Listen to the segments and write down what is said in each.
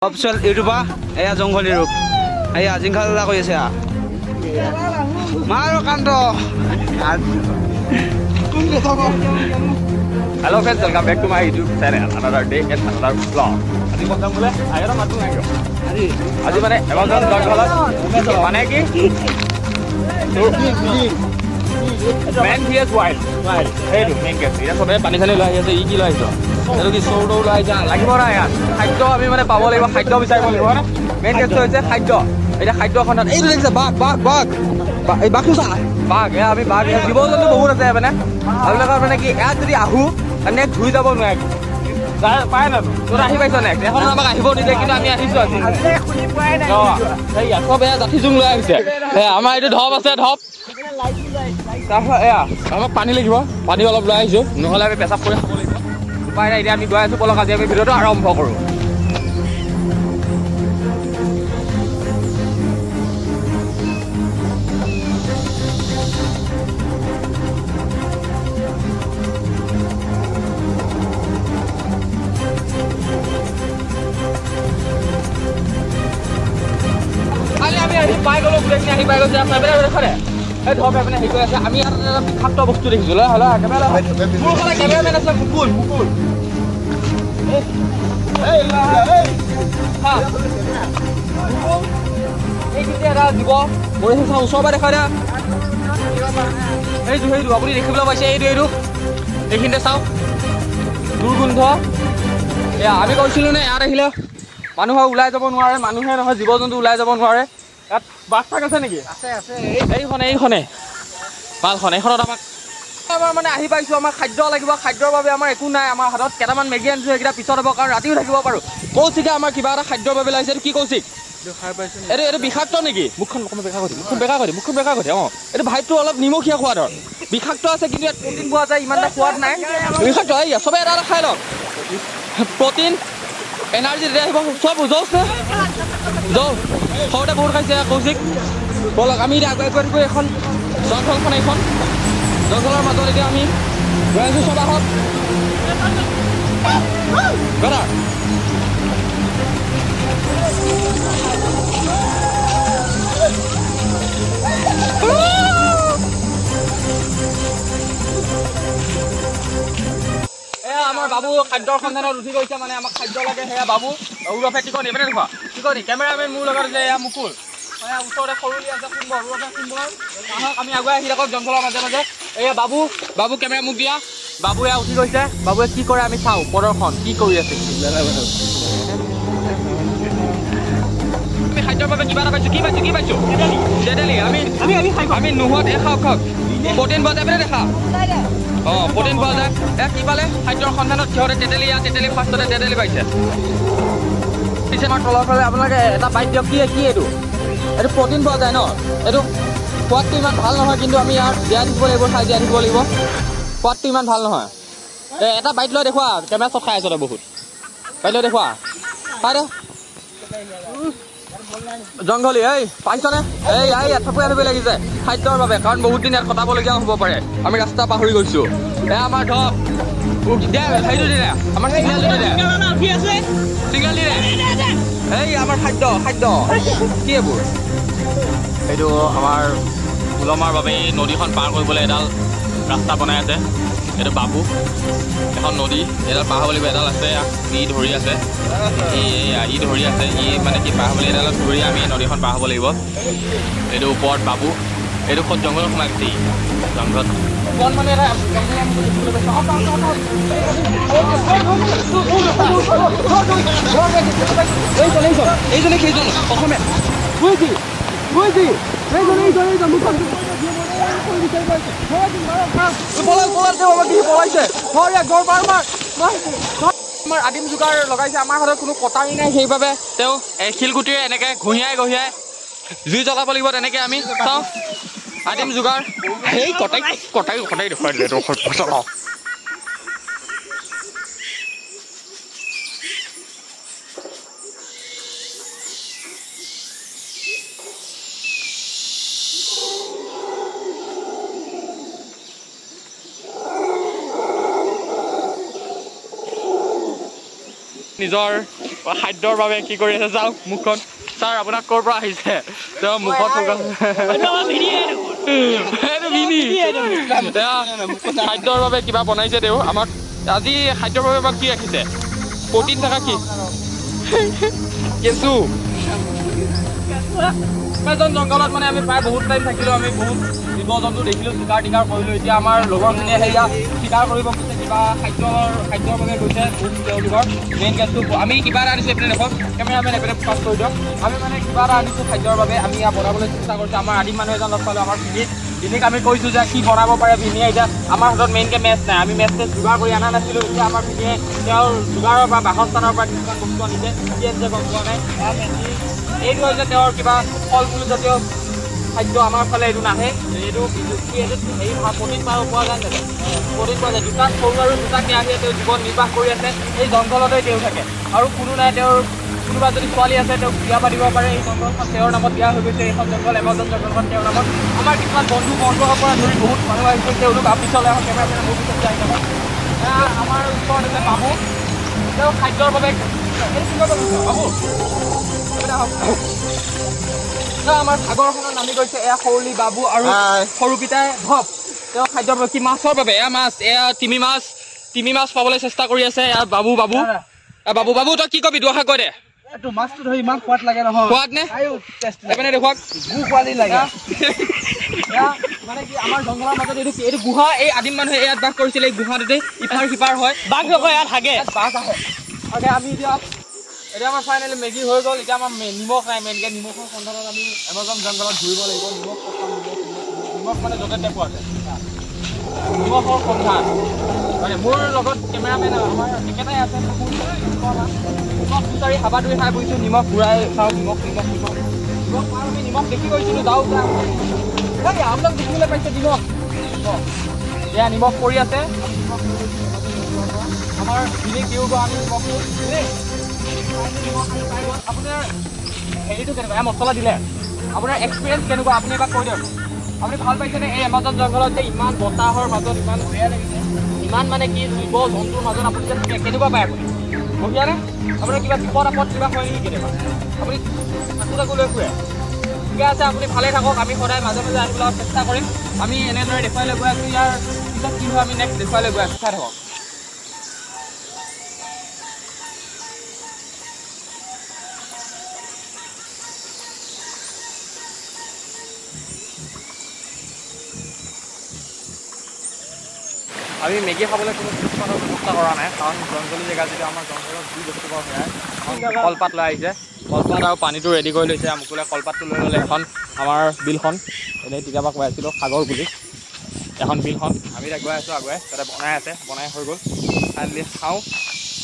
Official YouTuber এয়া জংঘলী ৰূপ এয়া জিংখালা কৰি আছে মাৰো Kant. Hello friends, welcome back to my YouTube channel. Another day and another vlog. আজি ক'ত যাম বোলে? আহিব মাতো নাই কিয়? আজি মানে এমাজন জংঘলত মানে কি মেন ভিএছ ৱাইল্ড, সেইটো মেইন কেছ। এতিয়া চবে পানী চানী লৈ আহি আছে, ই কি লৈ আহিছ? এইটো কি চৌ তৌ লৈ আহিছা? লাগিব নাই ইয়াত খাদ্য, আমি মানে পাব লাগিব, খাদ্য বিচাৰিব লাগিব। হয়নে? মেইন কেছটো হৈছে খাদ্য। এতিয়া খাদ্য সন্ধান। এইটো দেখিছে বাঘ, বাঘ, বাঘ, এই বাঘটো চা, বাঘ। এয়া আমি বাঘ, জীৱ জন্তু বহুত আছে। মানে আপোনালোকৰ মানে কি ইয়াত যদি আহোঁ নেক্সট ঘূৰি যাব নোৱাৰে, পাই জানো? তই আহি পাইছ নেক্সট? এখন আমাক আহিব নিদিয়ে, কিন্তু আমি আহিছো আজি। চব এয়া জাঠি জোং লৈ আহিছে। আমাৰ এইটো ধপ আছে, ধপ। তাৰপিছত এয়া আমাক পানী লাগিব, পানী অলপ লৈ আহিছোঁ, নহ'লে আমি পেচাব কৰি খাব লাগিব, উপায় নাই। এতিয়া আমি গৈ আছোঁ, বলক আজি আমি ভিডিঅ'টো আৰম্ভ কৰোঁ। আমি আহি পাই গ'লো, গোটেইখিনি আহি পাই গৈছে। এই ধৰক মানে হেৰি কৰি আছে। আমি ইয়াত এটা বিষাক্ত বস্তু দেখিছোঁ। লৈ হ'লে কেমেৰা, মোৰ ফালে কেমেৰামেন আছে মুকুল, মুকুল। এইখিনি এটা জীৱ মৰিছে, চাওঁ ওচৰৰ পৰা দেখুৱাই দিয়া। সেইটো সেইটো আপুনি দেখিবলৈ পাইছে, এইটো এইটো এইখিনিতে চাওক, দুৰ্গন্ধ। এয়া আমি কৈছিলোঁ নে ইয়াত আহিলে মানুহে ওলাই যাব নোৱাৰে, মানুহে নহয় জীৱ জন্তু ওলাই যাব নোৱাৰে। ইয়াত বাঘ চাগ আছে নেকি? আছে আছে। এইখনে এইখনে মালখন, এইখনত আমাক আমাৰ মানে আহি পাইছোঁ। আমাৰ খাদ্য লাগিব, খাদ্যৰ বাবে আমাৰ একো নাই আমাৰ হাতত। কেইটামান মেগী আনিছোঁ, সেইকেইটা পিছত হ'ব, কাৰণ ৰাতিও থাকিব পাৰোঁ। কৌশিকে আমাৰ কিবা এটা খাদ্যৰ বাবে লাগিছে। এইটো কি কৌশিক? এইটো এইটো বিষাক্ত নেকি? মুখখন অকণমান বেকা কৰি, মুখখন বেকা কৰি, মুখখন বেকা কৰি। অঁ, এইটো ভাইটো অলপ নিমখীয়া সোৱাদৰ, বিষাক্ত আছে কিন্তু ইয়াত প্ৰটিন পোৱা যায়, ইমান এটা সোৱাদ নাই। বিষাক্ত। এই চবে এটা এটা খাই লওক, প্ৰটিন এনাৰ্জি তেতিয়া আহিব। চব যাওঁ যাওঁ, সৰুতে বহুত খাইছে কৌশিক। ব'লক আমি এতিয়া আগুৱাই গৈ গৈ এখন জংঘলখন, এইখন জংঘলৰ মাজত এতিয়া আমি গৈ আছোঁ। চব আহক। এয়া আমাৰ বাবু খাদ্যৰ সন্ধানত উঠি গৈছে, মানে আমাক খাদ্য লাগে। সেয়া বাবু ওৰফে টিকনি, মানে দেখুৱা টিকনি, কেমেৰামেন মোৰ লগত আছে। এয়া মুকুল, এয়া ওচৰতে সৰুলি আছে, সুন্দৰ ওৰফে সুন্দৰ। আহক আমি আগুৱাই আহি থাকক জংঘলৰ মাজে মাজে। এয়া বাবু, বাবু কেমেৰা মোক দিয়া। বাবু এয়া উঠি গৈছে, বাবুৱে কি কৰে আমি চাওঁ, প্ৰদৰ্শন কি কৰি আছে। আমি খাদ্যৰ বাবে কিবা এটা পাইছোঁ, কি পাইছোঁ, কি পাইছোঁ? তেতেলী। আমি আমি নোহোৱাত এ খাওক খাওক, প্ৰটিন পোৱা যায়। দেখা, অঁ প্ৰটিন পোৱা যায়। এয়া কি পালে খাদ্যৰ সন্ধানত সিহঁতে? তেতেলী। ইয়াত তেতেলী, ফাৰ্ষ্টতে তেতেলী পাইছে। পিছে আমাৰ তলৰ ফালে আপোনালোকে এটা বাইট দিয়ক। কি কি এইটো? এইটো প্ৰটিন পোৱা যায় ন? এইটো সোৱাদটো ইমান ভাল নহয়, কিন্তু আমি ইয়াত জীয়াই থাকিব লাগিব, খাই জীয়াই থাকিব লাগিব। সোৱাদটো ইমান ভাল নহয়। এই এটা বাইট লৈ দেখুৱা, কেমেৰা চব খাই আছ তই বহুত। বাইট লৈ দেখুৱা, খাই দে। জংঘলী এই পাইছনে? এই এই থপৰি থপৰি লাগিছে খাদ্যৰ বাবে, কাৰণ বহুত দিন ইয়াত কটাবলগীয়াও হ'ব পাৰে। আমি ৰাস্তা পাহৰি গৈছোঁ। এয়া আমাৰ ধপ দে, সেইটো দিলে আমাৰ চিগনেলটো দিলে, চিগনেল দিলে। এই আমাৰ খাদ্য, খাদ্য কি এইবোৰ? এইটো আমাৰ ওলমাৰ বাবে নদীখন পাৰ কৰিবলৈ এডাল ৰাস্তা বনাই আছে। এইটো বাবু, এখন নদী, এডাল পাৰ হ'ব লাগিব। এডাল আছে, ই ধৰি আছে, ই ধৰি আছে, ই মানে কি পাৰ হ'ব লাগিব, এডালত ধৰি আমি নদীখন পাৰ হ'ব লাগিব। এইটো ওপৰত বাবু, এইটো ক'ত জংঘলত সোমাই গৈছে, ই জংঘলত। মানে এটা এইজনে সেইজন অসমীয়া আমাৰ আদিম যোগাৰ লগাইছে। আমাৰ হাতত কোনো কটাৰী নাই, সেইবাবে তেওঁ শিলগুটিৰে এনেকে ঘঁহিয়াই ঘঁহিয়াই জুই জ্বলাব লাগিব। তেনেকে আমি চাওঁ আদিম যোগাৰ। সেই কটাই কটাই কটাই দেখুৱাই দিলে। নিজৰ খাদ্যৰ বাবে কি কৰি আছে চাওক মুখখন। ছাৰ আপোনাক ক'ৰ পৰা আহিছে? তেওঁ মুখত খাদ্যৰ বাবে কিবা বনাইছে তেওঁ আমাক। আজি খাদ্যৰ বাবে আমাক কি ৰাখিছে? প্ৰটিন থকা কি কেঁচু। এমাজন জংঘলত মানে আমি প্ৰায় বহুত টাইম থাকিলোঁ, আমি বহুত জীৱ জন্তু দেখিলোঁ, চিকাৰ টিকাৰ কৰিলোঁ। এতিয়া আমাৰ লগৰখিনিয়ে সেয়া চিকাৰ কৰিব গৈছে, কিবা খাদ্যৰ বাবে গৈছে। তেওঁলোকৰ মেইন গেছটো আমি কিবা এটা আনিছোঁ, এইপিনে দেখক কেমেৰামেন এইপিনে ফ'কাছ কৰি দিয়ক। আমি মানে কিবা এটা আনিছোঁ খাদ্যৰ বাবে, আমি ইয়াত বনাবলৈ চেষ্টা কৰিছোঁ। আমাৰ আদিম মানুহ এজন লগ পালোঁ, আমাৰ ভিনি। ভিনিক আমি কৈছোঁ যে কি বনাব পাৰে। ভিনিয়ে এতিয়া আমাৰ হাতত মেইনকৈ মেচ নাই, আমি মেচ চেচ যোগাৰ কৰি অনা নাছিলোঁ। এতিয়া আমাৰ ভিনিয়ে তেওঁৰ যোগাৰৰ পৰা বাসস্থানৰ পৰা কিছুমান বস্তু আনিছে, কি আনিছে গম পোৱা নাই। এইটো হৈছে তেওঁৰ কিবা ফল মূল জাতীয় খাদ্য, আমাৰ ফালে এইটো নাহে। এইটো কি এইটো হেৰি প্ৰটিন পোৱা যায় নাযায়? প্ৰটিন পোৱা যায়। দুটা সৰু আৰু দুটা কেৰাহীয়ে তেওঁ জীৱন নিৰ্বাহ কৰি আছে। এই জংঘলতে তেওঁ থাকে আৰু কোনো নাই। তেওঁৰ কোনোবা যদি ছোৱালী আছে তেওঁক বিয়া পাতিব পাৰে। এই জংঘলখন তেওঁৰ নামত দিয়া হৈ গৈছে। এইখন জংঘল এমাজন জংঘলখন তেওঁৰ নামত। আমাৰ কিছুমান বন্ধু বৰ্গৰ পৰা ধৰি বহুত মানুহ আহিছিল, তেওঁলোক পিছলৈ আহক, কেমেৰামেনে মোৰ পিছত আহি থাকক। আমাৰ ওচৰত আছে বাবু, তেওঁ খাদ্যৰ বাবে বাবু আমাৰ সাগৰখনত নামি গৈছে। এয়া সৰুলি বাবু আৰু সৰু পিতাই ভৱ। তেওঁ খাদ্যৰ বাবে কি মাছৰ বাবে, এয়া মাছ, এয়া তিমি মাছ, তিমি মাছ পাবলৈ চেষ্টা কৰি আছে। এয়া বাবু বাবু বাবু বাবু তই কি কবি দুআষাৰ কৈ দে। মাছটো ধৰি ইমান সোৱাদ লাগে নহয়। সোৱাদ নে? এইপিনে দেখুৱাওক, সোৱাদেই লাগে। মানে কি আমাৰ জংঘলৰ মাজত এইটো গুহা, এই আদিম মানুহে ইয়াত বাস কৰিছিলে। এই গুহাটোতে ইপাৰ সিপাৰ হয়, বাঘ নকয় ইয়াত হাগে, বাঘ আহে। আমি এতিয়া আমাৰ ফাইনেলি মেগী হৈ গ'ল। এতিয়া আমাৰ নিমখ নাই, মেইনকৈ নিমখৰ সন্ধানত আমি এমাজন জংঘলত ঘূৰিব লাগিব। নিমখ নিমখ মানে য'তে ত'তে পোৱা যায়, নিমখৰ সন্ধান। মানে মোৰ লগত কেমেৰামেন আমাৰ একেটাই আছে। নিমখ বিচাৰি হাবাথুৰি খাই ফুৰিছোঁ, নিমখ ঘূৰাই চাওঁ, নিমখ নিমখ নিমখ নিমখ পাওঁ। আমি নিমখ দেখি গৈছিলোঁ, যাওঁ আপোনাক দেখিবলৈ পাইছে নিমখ। এয়া নিমখ পৰি আছে। আমাৰ ভিনিক দিওঁ আমি নিমখটো। আপোনাৰ হেৰিটো কেনেকুৱা, মছলা দিলে আপোনাৰ এক্সপিৰিয়েঞ্চ কেনেকুৱা আপুনি এবাৰ কৈ দিয়ক। আপুনি ভাল পাইছেনে এই এমাজন জংঘলত যে ইমান বতাহৰ মাজত ইমান বেয়া লাগিছে, ইমান মানে কি জীৱ জন্তুৰ মাজত আপুনি যে থাকে, কেনেকুৱা পায় আপুনি? বঢ়িয়া নে? আপোনাৰ কিবা বিপদ আপদ কিবা হয় নেকি কেতিয়াবা? আপুনি চাকু তাকু লৈ ফুৰে? ঠিকে আছে, আপুনি ভালে থাকক। আমি সদায় মাজে মাজে আহিবলৈ চেষ্টা কৰিম। আমি এনেদৰে দেখুৱাই গৈ আছোঁ। ইয়াৰ পিছত কি হয় আমি নেক্সট দেখুৱাই গৈ আছোঁ, চাই থাকক। আমি মেগী খাবলৈ কোনো কিছুমানৰ ব্যৱস্থা কৰা নাই, কাৰণ জংঘলী জেগা যেতিয়া আমাৰ জংঘলত যি বস্তু পাওঁ সেয়াই। কলপাত লৈ আহিছে, কলপাত আৰু পানীটো ৰেডি কৰি লৈছে। মুকুলে কলপাতটো লৈ ল'লে। এখন আমাৰ বিলখন, এনেই তেতিয়াৰ পৰা কৈ আছিলোঁ সাগৰ বুলি, এখন বিলখন। আমি এতিয়া গৈ আছোঁ আগুৱাই, তাতে বনাই আছে, বনাই হৈ গ'ল। ফাইনেলি খাওঁ,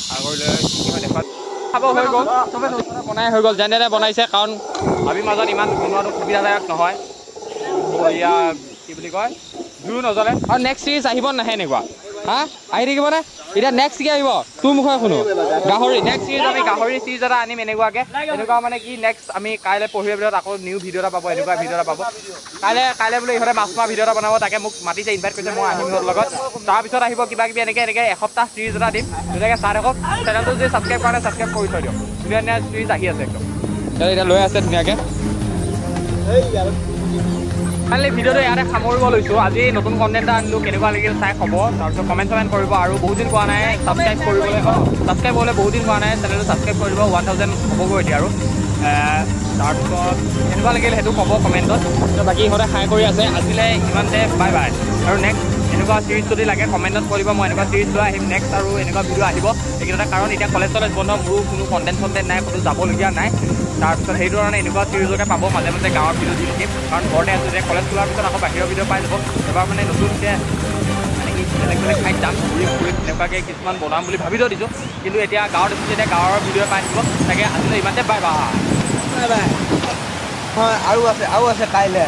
সাগৰলৈ কি হয় দেখুৱাত খাব হৈ গ'ল, বনাই হৈ গ'ল। যেনে তেনে বনাইছে, কাৰণ হাবিৰ মাজত ইমান বনোৱাটো সুবিধাদায়ক নহয়। এয়া কি বুলি কয়, জুইও নজ্বলে। আৰু নেক্সট চিৰিজ আহিব নাহে এনেকুৱা? হা, আহি থাকিবনে? এতিয়া নেক্সট কি আহিব তোৰ মুখে শুনো। গাহৰি। নেক্সট চিৰিজ আমি গাহৰি চিৰিজ এটা আনিম এনেকুৱাকৈ। এনেকুৱা মানে কি নেক্সট আমি কাইলৈ পৰহিৰ ভিতৰত আকৌ নিউ ভিডিঅ' এটা পাব, এনেকুৱা ভিডিঅ' এটা পাব। কাইলৈ বোলে ইহঁতে মাছ মৰা ভিডিঅ' এটা বনাব, তাকে মোক মাতিছে, ইনভাইট কৰিছে, মই আহিম সিহঁতৰ লগত। তাৰপিছত আহিব কিবা কিবি এনেকৈ এনেকৈ এসপ্তাহ চিৰিজ এটা দিম। ধুনীয়াকৈ চাই থাকক। চেনেলটো যদি ছাবস্ক্ৰাইব কৰা নাই ছাবস্ক্ৰাইব কৰি থৈ দিয়ক। ধুনীয়া ধুনীয়া চিৰিজ আহি আছে একদম। এতিয়া লৈ আছে ধুনীয়াকৈ। ফাইনেলি ভিডিঅ'টো ইয়াতে সামৰিব লৈছোঁ। আজি নতুন কণ্টেণ্ট এটা আনিলোঁ, কেনেকুৱা লাগিল চাই ক'ব, তাৰপিছত কমেণ্ট চমেণ্ট কৰিব। আৰু বহুত দিন কোৱা নাই ছাবস্ক্ৰাইব কৰিবলৈ, ছাবস্ক্ৰাইব কৰিবলৈ বহুত দিন হোৱা নাই, চেনেলটো ছাবস্ক্ৰাইব কৰি দিব। 1000 হ'বগৈ এতিয়া আৰু। তাৰপিছত কেনেকুৱা লাগিল সেইটো ক'ব কমেণ্টত। বাকী ইহঁতে খাই কৰি আছে। আজিলৈ ইমানতে, বাই বাই। আৰু নেক্সট এনেকুৱা চিৰিজ যদি লাগে কমেণ্টত কৈ দিব, মই এনেকুৱা চিৰিজ লৈ আহিম নেক্সট। আৰু এনেকুৱা ভিডিঅ' আহিব এইকেইটা, কাৰণ এতিয়া কলেজ চলেজ বন্ধ, মোৰো কোনো কণ্টেণ্ট চণ্টেণ্ট নাই, ক'তো যাবলগীয়া নাই। তাৰপিছত সেইটো কাৰণে এনেকুৱা চিৰিজকে পাব, মাজে মাজে গাঁৱৰ ভিডিঅ' দি থাকিম, কাৰণ ঘৰতে আছোঁ। এতিয়া কলেজ খোলাৰ পিছত আকৌ বাহিৰৰ ভিডিঅ' পাই যাব। এবাৰ মানে নতুনকৈ মানে কি বেলেগ বেলেগ ঠাইত যাম, ঘূৰিম ফুৰিম, তেনেকুৱাকৈ কিছুমান বনাম বুলি ভাবি থৈ দিছোঁ। কিন্তু এতিয়া গাঁৱত আছোঁ, যেতিয়া গাঁৱৰ ভিডিঅ' পাই থাকিব। তাকে আজিলৈ ইমানতে, বাই বাই। Bye bye. আৰু আছে, আৰু আছে কাইলৈ।